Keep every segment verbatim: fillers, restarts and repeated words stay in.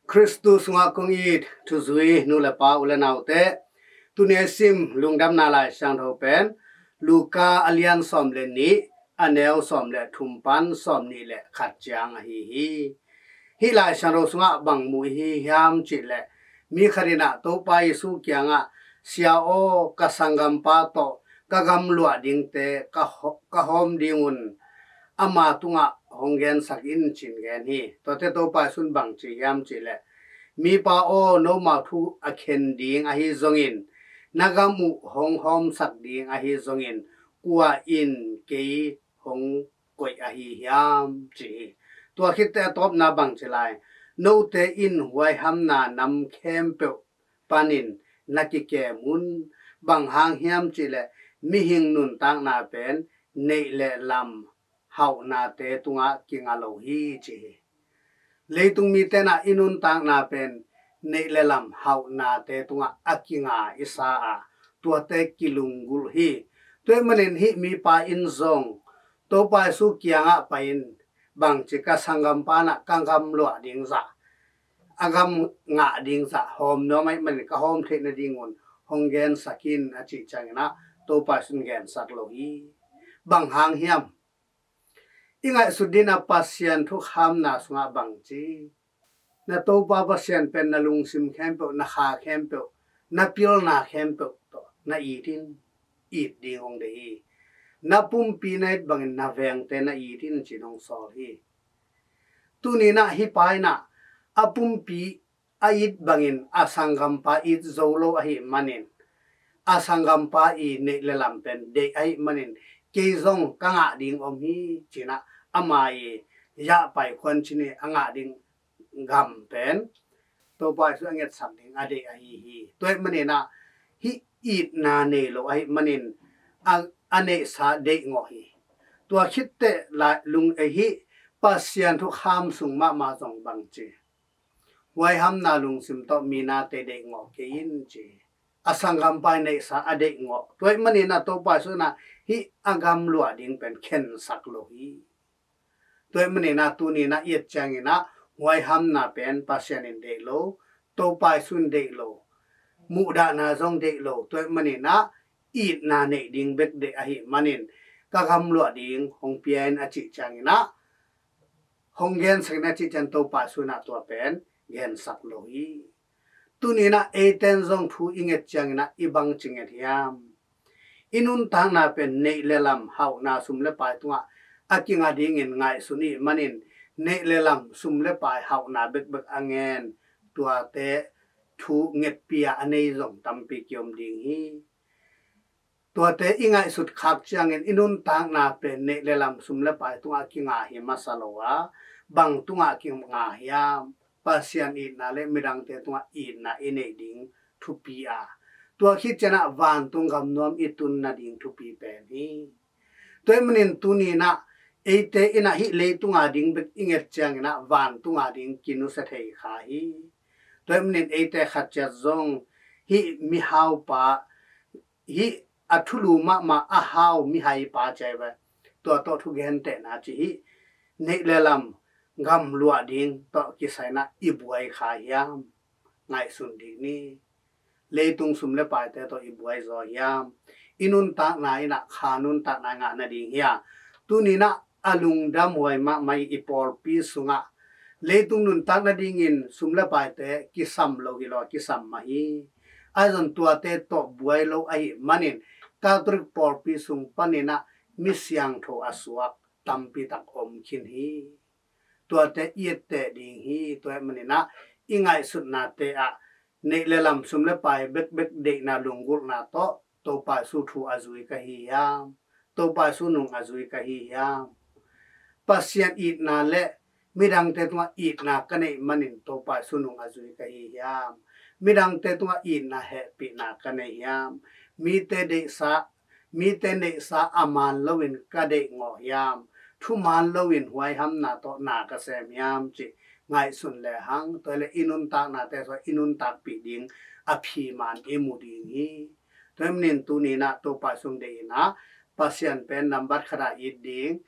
Khristu sungah kong it thuzui nu le pa, u le naute, tuni a sim lungdamna Lai Siangtho pen Luka a lian sawm le nih, a neu sawm le thum pan sawm nih le khat ciang ahi hi. Hih Lai Siangtho sungah bang mu i hi hiam cih leh, mi khat in ah Topa Jesu kiangah, "Sia aw, ka sanggampa tawh ka gamluah dingte ka haw-, ka hawm ding un, ama tungah hong gensak in," ci-in gen hi. Tuate Topa Jesu in bang ci hiam cih leh, "Mipa aw, nomau thu a khen ding ahi zongin, na gam uh hong hawmsak ding ahi zongin, kua in kei hong koih ahi hiam?" ci hi. Tua khitteh a tawpna bang ci lai? "Note in huaihamna nam khempeuh panin na kikem un. Bang hang hiam cih leh, mihing nuntakna pen neih le lam hauhnate tungah kinga lo hi," ci hi. Leitung mite in ah i nuntakna pen neih le lam hauhnate tungah a kinga i sa a, tuate kilunggulh hi. Tua ahih manin hih mipa in zong Topa Jesu kiangah pai-in bang ci, "Ka sanggampa in ah ka gamluah ding zah, a gam ngah ding zah hawm nuam ahih manin, ka hawm theih nadingun hong gensak in," a cih ciangin ah Topa Jesu in gensak lo hi. Bang hang hiam? I ngaihsut ding a Pasian thukhamna sungah bang ci? "Na Topa Pasian pen na lungsim khempeuh, na kha khempeuh, na pilna khempeuh tawh na it in," it ding hong deih hi. "Na pumpi na it bangin na vengte na it in," ci-in hong sawl hi. Tuni in ah hih pa in ah a pumpi a it bangin a sanggampa it zo lo ahih manin, a sanggampa i neih le lam pen deih ahih manin, "Kei zong ka ngah ding om hi," ci-in ah ama i yahpai khuan cin i a ngah ding gam pen Topa Jesu a ngetsak ding a deih ahi hi. Tua ahih manin ah hih itna nei lo ahih manin a, a neihsa deih ngawh hi. Tua khitteh lai lung ei hih Pasian thukham sung mahmah zong bang ci? "Huaihamna lungsim tawh mi nate deih ngawh kei in," ci. A sanggampa i neihsa a deih ngawh. Tua ahih manin ah Topa Jesu in ah hih a gamluah ding pen khensak lo hi. Tua ahih manin ah tuni in ah i et ciangin ah huaihamna pen Pasian in deih lo, Topa Jesu in deih lo, muhdahna zong deih lo. Tua ahih manin ah itna neih ding bek deih ahih manin, "Ka gamluah ding hong pia in," a cih ciangin ah, "Hong gensak in," a cih ciang Topa Jesu in ah tua pen gensak lo hi. Tuni in ah eite in zong thu i nget ciangin ah i bang ci nget hiam? I nuntakna pen neih le lam hauhna sum le pai tungah a kinga dingin ngaihsun i hih manin, neih le lam sum le pai hauhna bekbek a ngen, tuate thu ngetpi a a nei zong tampi kiom ding hi. Tuate i ngaihsut khak ciangin i nuntakna pen neih le lam sum le pai tungah kinga hi masa lo a, bang tungah kinga hiam? Pasian itna le midangte tungah itna i neih ding thupi a, tua khit ciangin ah vantung gam nuam i tun nading thupi pen hi. Tua ahih manin tuni in ah eite in ah hih leitunga ding bek i nget ciangin ah vantunga ding kinusia thei kha hi. Tua ahih manin eite khat ciat zong hih mihaupa, hih a thulu mahmah a hau mihaipa ci hi ve, tua tawh thugentehna ci hi. Neih le lam gamluah ding tawh kisai in ah i buai kha hiam? Ngaihsun ding ni. Leitung sum le paite tawh i buai zaw hiam? I nuntakna in ah kha nuntakna ngah nading hi a, tuni in ah a lungdamhuai mahmah i pawlpi sungah leitung nuntak nadingin sum le paite kisam lo hi lo a, kisam mah hi. Ahi zong tuate tawh buai lo ahih manin Catholic pawlpi sung panin ah mi siangtho a suak tampi tak om khin hi. Tuate i etteh ding hi. Tua ahih manin ah i ngaihsutnate ah neih le lam sum le pai bekbek deihna lunggulhna tawh Topa Jesu thu a zui ka hi hiam? Topa Jesu nung a zui ka hi hiam? Pasian itna le midangte tungah itna ka neih manin Topa Jesu nung a zui ka hi hiam? Midangte tungah itna hehpihna ka nei hiam? Mite deihsa, mite neihsa a man loin ka deih ngawh hiam? Thuman loin huaihamna tawh na ka sem hiam cih ngaihsun lehang, tua hi leh i nuntaknate sungah i nuntakpih ding a phiman i mu ding hi. Tua ahih manin tuni in ah Topa Jesu deih in ah Pasian pen nambat khat ah it ding,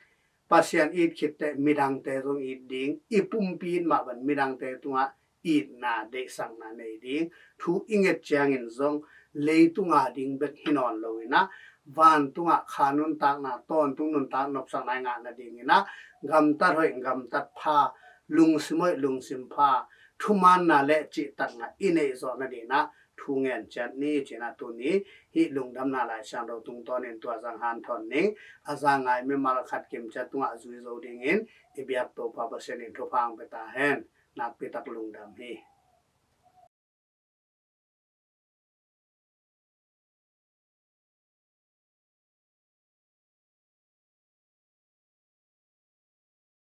Pasian it khit teh midangte zong it ding, i pumpi it mah bangin midangte tungah itna, deihsakna nei ding. Thu i nget ciangin zong leitunga ding bek hi nawn lo in ah, vantunga kha nuntakna, tawntung nuntak nopsakna i ngah nadingin ah, gamtat hoih gamtat pha, lungsim hoih lungsim pha, thumaanna le cihtakna i neih zawh nadingin ah thu ngen ciat ni. Ci-in ah tuni hih lungdamna Lai Siangtho tungtawnin tua zang hanthawn ning. A za ngai mimal khat kimciat tungah zui zo dingin i biak Topa Pasian in thupha hong pia ta hen. Nakpi tak lungdam hi.